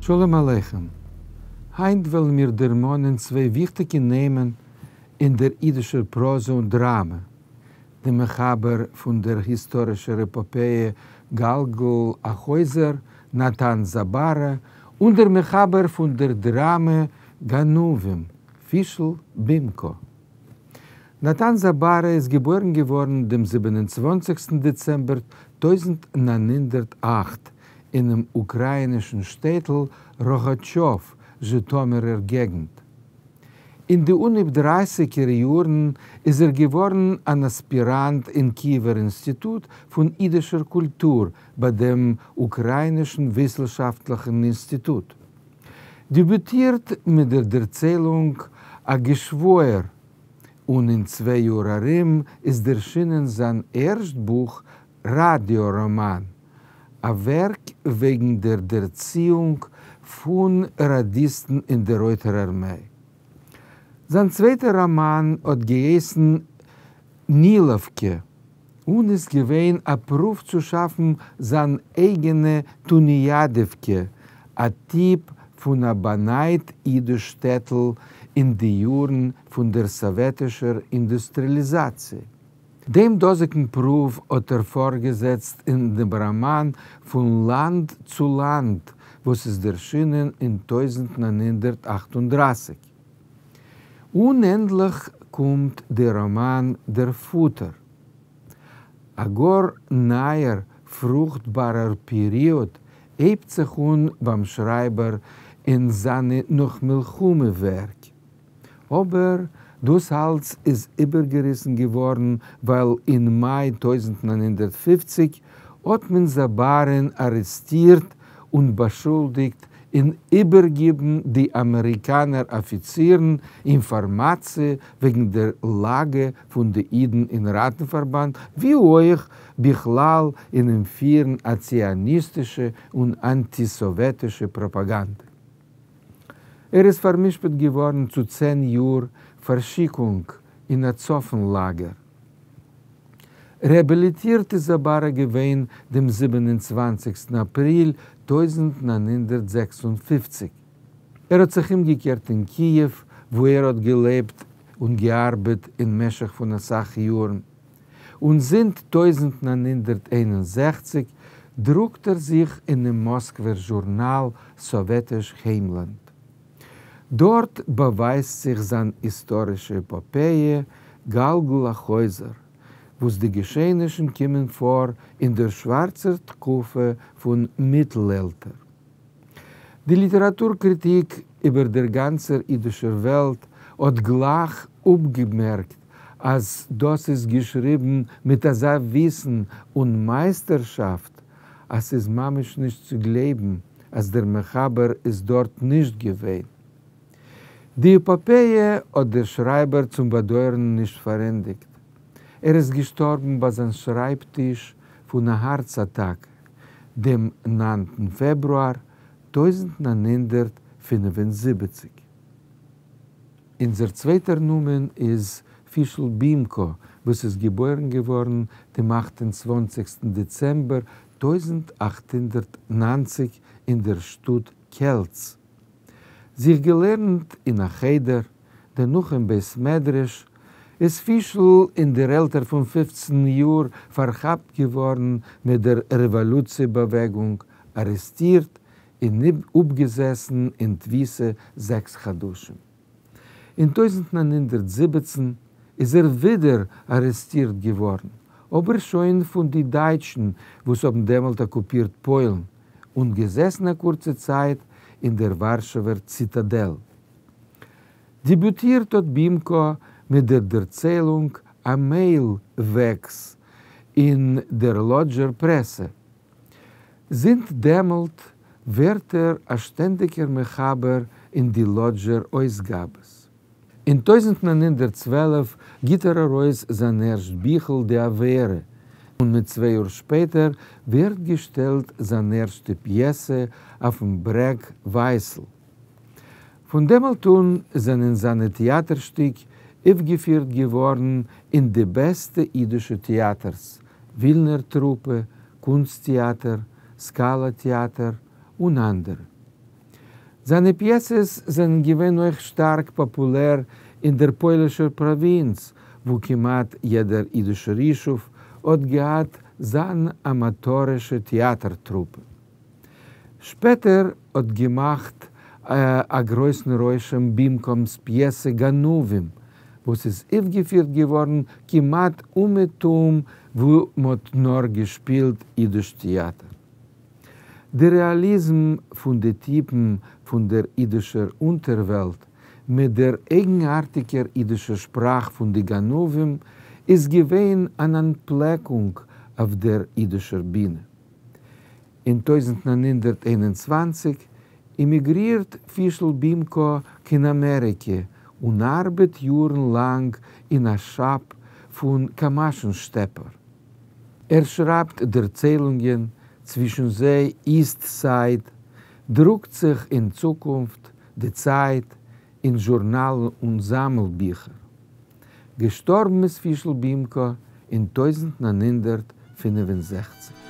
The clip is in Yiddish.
שלום עליכם. היינט וועלן מיר דערמאנען צוויי וויכטיגע נעמען אין דער אידישער פראזע און דראמע, דעם מחבר פון דער היסטארישער עפאפעע גלגל החוזר, נתן זאבארא, און דער מחבר פון דער דראמע גנבים, פישל בימקא. נתן זאבארא איז געבוירן געווארן דעם 27סטן דעצעמבער 1908 אינעם אוקראינישן שטעטל ראגאטשאוו, זשיטאמירער געגנט. אין די אנהויב דרייסיגער יארן איז ער געווארן אן אספיראנט אין קיעווער אינסטיטוט פון אידישער קולטור ביי דעם אוקראינישן וויסנשאפטליכן אינסטיטוט. דעביוטירט מיט דער דערציילונג א געשוואויר, און אין צוויי יאר ארום איז דערשינען זיין ערשט בוך ראַדיאָ-ראָמאַן, אַ ווערק וועגן דער דערציִונג פֿון ראַדיסטן אין דער רויטער אַרמיי. זײַן צווייטער ראָמאַן האָט געהייסן נילעווקע און איז געווען אַ פּרוּוו צו שאַפֿן זײַן אייגענע טונעיאַדעווקע, אַ טיפּ פֿון אַ באַנײַט ייִדיש שטעטל אין די יאָרן פֿון דער סאָוועטישער אינדוסטריאַליזאַציע. דעם דאָזיקן פּרוּוו האָט ער פֿאָרגעזעצט אין דעם ראָמאַן פֿון לאַנד צו לאַנד, וואָס איז דערשינען אין 1938. און ענדלעך קומט דער ראָמאַן דער פֿאָטער. אַ גאָר נײַער פֿרוכטבאַרער פּעריאָד הייבט זיך אָן בײַם שרײַבער אין זײַנע נאָך-מלחמה-ווערק. אבער דאס אלץ איז איבערגעריסן געווארן ווייל אין מאי 1950 האט מען זאבארען ארעסטירט און באשולדיגט אין איבערגיבן די אמעריקאנער אפיצירן אינפארמאציע וועגן דער לאגע פון די אידן אין ראטנפארבאנד ווי אויך בכלל אינעם פירן א ציוניסטישע און אנטי-סאוועטישע פראפאגאנדע. ער איז פאר'משפט געווארן צו 10 יאר פארשיקונג אין א צפון לאגער. רעהאביליטירט איז זאבארא געווען דעם 27סטן אפריל 1956. ער האט זיך אומגעקערט אין קיעוו וואו ער האט געלעבט און געארבעט אין משך פון אסאך יארן. און זינט 1961 דרוקט ער זיך אינעם מאסקווער זשורנאל סאוועטיש היימלאנד. דארט באווייזט זיך זיין היסטארישע עפאפעיע גלגל החוזר, וואס די געשעענישן קומען פאר אין דער שווארצער תקופה פון מיטל-עלטער. די ליטעראטור-קריטיק איבער דער גאנצער אידישער וועלט האט גלייך אפגעמערקט אז דאס איז געשריבן מיט אזא וויסן און מייסטערשאפט אז ס'איז ממש נישט צו גלייבן אז דער מחבר איז דארט נישט געווען. די עפאפעיע האט דער שרייבער צום באדויערן נישט פארענדיגט. ער איז געשטארבן ביי זיין שרייב-טיש פון א הארץ-אטאקע דעם 9טן פעברואר 1975. אונזער צווייטער נאמען איז פישל בימקא, וואס איז געבוירן געווארן דעם 28סטן דעצעמבער 1890 אין דער שטאט קעלץ. זיך געלערנט אין א חדר, דערנאך אין בית מדרש, איז פישל אין דער עלטער פון 15 יאר פארכאפט געווארן מיט דער רעוואלוציע באוועגונג, ארעסטירט און אפגעזעסן אין תפיסה 6 חדשים. אין 1917 איז ער ווידער ארעסטירט געווארן, אבער שוין פון די דייטשן וואס האבן דעמאלט אקופירט פוילן, און געזעסן א קורצע צייט אין דער ווארשעווער ציטאדעל. דעביוטירט האט בימקא מיט דער דערציילונג א מעל-וועקס אין דער לאדזשער פרעסע. זינט דעמאלט ווערט ער א שטענדיגער מחבר אין די לאדזשער אויסגאבעס. אין 1912 גיט ער ארויס זיין ערשט ביכל די עבירה, און מיט 2 יאר שפעטער ווערט געשטעלט זיין ערשטע פיעסע אויפן ברעג ווייסל. פון דעמאלט אן זענען זיינע טעאטער-שטיק אויפגעפירט געווארן אין די בעסטע אידישע טעאטערס, ווילנער טרופע, קונסט-טעאטער, סקאלא טעאטער און אנדערע. זײַנע פּיעסעס זענען געווען אויך שטאַרק פּאָפּולער אין דער פּוילישער פּראָווינץ, וווּ כּמעט יעדער ייִדישער ייִשובֿ האָט געהאַט זײַן אַמאַטאָרישע טעאַטער-טרופּע. שפּעטער האָט געמאַכט אַ גרויסן רושם בימקאָמס פּיעסע גנבֿים, וואָס איז אויפֿגעפֿירט געוואָרן כּמעט אומעטום, וווּ מ'האָט נאָר געשפּילט ייִדיש טעאַטער. דער רעאַליזם פֿון די טיפּן פֿון דער ייִדישער אונטערוועלט מיט דער אייגנאַרטיקער ייִדישער שפּראַך פֿון די גנבֿים איז געווען אַן אַנטפּלעקונג אויף דער ייִדישער בינע. אין 1921 אימיגרירט פֿישל בימקאָ קיין אַמעריקע און אַרבעט יאָרן לאַנג אין אַ שאַפּ פֿון קאַמאַשן-שטעפּער. ער שרײַבט דערציילונגען, צווישן זיי איסט סייד, דרוקט זיך אין צוקונפֿט, די צייט, אין זשורנאַלן און זאַמלביכער. געשטאָרבן איז פֿישל בימקאָ אין 1965.